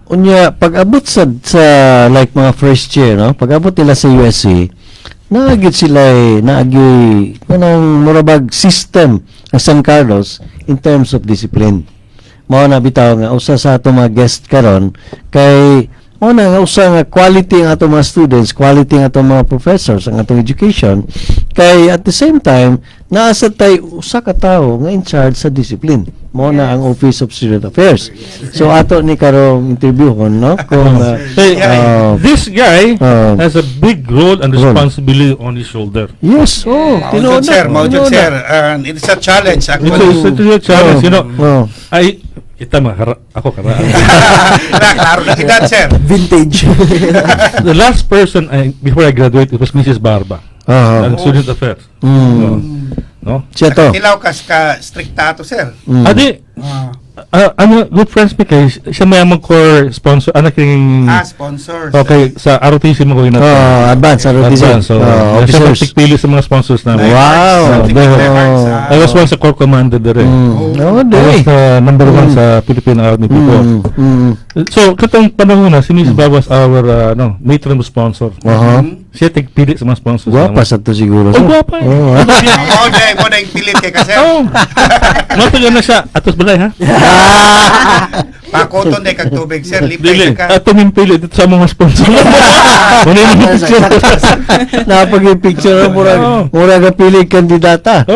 Unya pag abot sa like mga first year, no, pag abot nila sa USC, naa gyud sila eh, naa gyud kanang murabag system ng San Carlos in terms of discipline. Mao na bitaw nga usa sa ato mga guest karon kay mao na nga usa nga quality ang ato mga students, quality ang ato mga professors, ang atong education, kay at the same time naa sa tay usa ka tawo nga in charge sa discipline. Mao na ang Office of Student Affairs. So ato ni karong interviewhon, no, kung Hey, this guy has a big role and Role. Responsibility on his shoulder. Yes, oh, Mao tinuod jud, na, sir, mao jud, tinuod na. sir. And it's a challenge actually. It's a real challenge. Oh. I ita ma ako kara. Na, klaro na edad, sir. Vintage. The last person I before I graduated was Mrs. Barba, ang Student Affairs. No? Siya to. Tilaw kas ka striktato, sir. Adi, ano, good friends mi kay siya may among core sponsor, anak king Ah, sponsors. Okay, sa ROTC mo ko yun. Oh, advance, ROTC. Advance, so, Oh, siya officers. magpili sa mga sponsors namin. Wow. Oh. I was once a corps commander there. Oh, I was day. the number one sa Philippine Army before. So, katong panahon na, si Miss Bob was our no, matron sponsor. Siya tigpili sa mga sponsors Gwapa namin. sa to siguro. Oh, gwapa eh. Oh. Oh, dahil mo na yung pilit kay ka, sir. Oh. Matagal na siya. Atos balay, ha? Pakoton day kag tubig, sir. Dili. Lipay ka. Ato ming pili dito sa mga sponsor. Muna yung picture. Napag yung picture, murag murag ang pili kandidata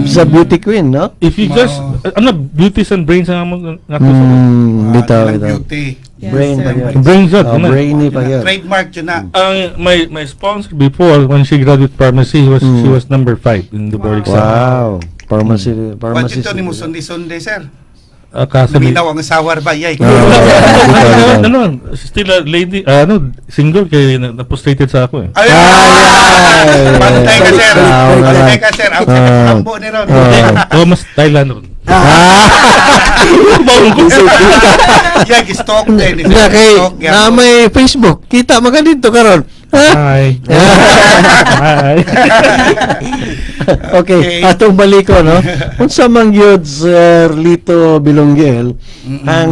sa beauty queen, no? If you just, ano, beauties and brains ang among nato sa Bitaw, Ah, bitaw. beauty. Yes, Brain sir. pa yun. Brains out. Oh, Ano? brainy pa yun. Trademark yun na. Ang my sponsor before, when she graduated pharmacy, she was number 5 in the board exam. Wow. Pharmacy, What pharmacy. ito ni mo sundi-sundi, sir? Kaso ni Naminaw ang asawa ba? Yay. Ah, bitaw, bitaw. Ano, still a lady, ano, single kay na-frustrated sa ako eh. Ay! Ay! Pantay ka, sir. Ah, wala. Pantay ka, sir. Ang tambo ni Ron. Oh, mas Thailand ron. Ah! Bawang ko. Yeah, stalk din. Na kay Stalk, yeah. na may Facebook. Kita man ka dito karon. Ha? Hi. Hi. Okay, atong baliko, no. Unsa man gyud, Sir Lito Bilonguel, ang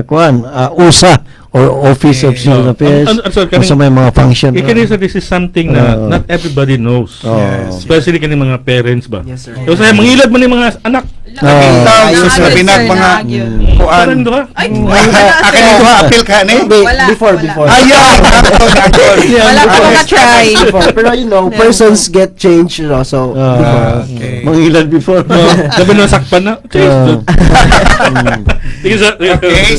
kuan USA or Office of Student Affairs? Sir, unsa may mga function? Kani sir, this is something na not everybody knows. Oh. Especially kani mga parents ba. Yes, sir. So, saya mangilad man ni mga anak. Ikaw, Oh. sus, Naagyo, labinag sir, mga naagyo. kuan. Parang duha. Ay, wala, Akin sir. ito ha, appeal ka ni? Wala, Before, wala. before. Ay, akon, akon. Wala pa maka-try. Before. Pero persons get changed, so before. Okay. Mangilad before. No, gabi na sakpan na. Cheers. Ah. Sige, sir. Okay.